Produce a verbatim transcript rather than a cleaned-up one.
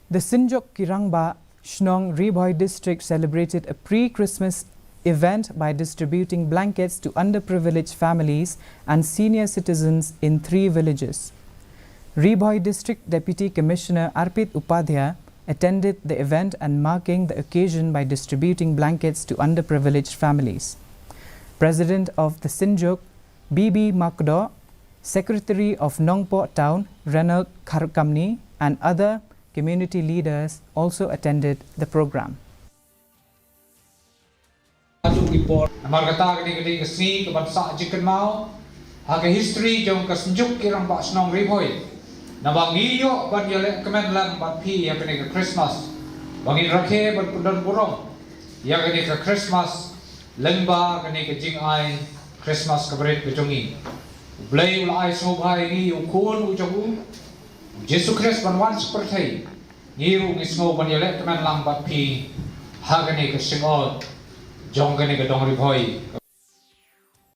The Synjuk Ki Rangbah Shnong Ri Bhoi District celebrated a pre-Christmas event by distributing blankets to underprivileged families and senior citizens in three villages. Ri Bhoi District Deputy Commissioner Arpit Upadhyay attended the event and marking the occasion by distributing blankets to underprivileged families. President of the Synjuk, B B Makdoh, Secretary of Nongpoh Town, Renald Kharkamni, and other community leaders also attended the program. Atu ki por. Namar kata kane ka dei ka sngi kaban sah jingkynmaw ha ka history jong ka Synjuk Ki Rangbah Shnong Ri Bhoi. Naba ngi ïoh ban ïaleh kmen lang bad phi ïa kane ka Christmas. Ba ngin rakhe ban pyndon burom ïa kane ka Christmas lyngba kane ka jingai Christmas kaba rit ka jong ngi. U Blei u la ai sngewbha ïa ngi ïa u Khun u jong u, u Jisu Khrist ban wan sha pyrthei. Ngi ruh ngi sngew ban ïaleh kmen lang bad phi ha kane ka shnong jong kane ka dong Ri Bhoi.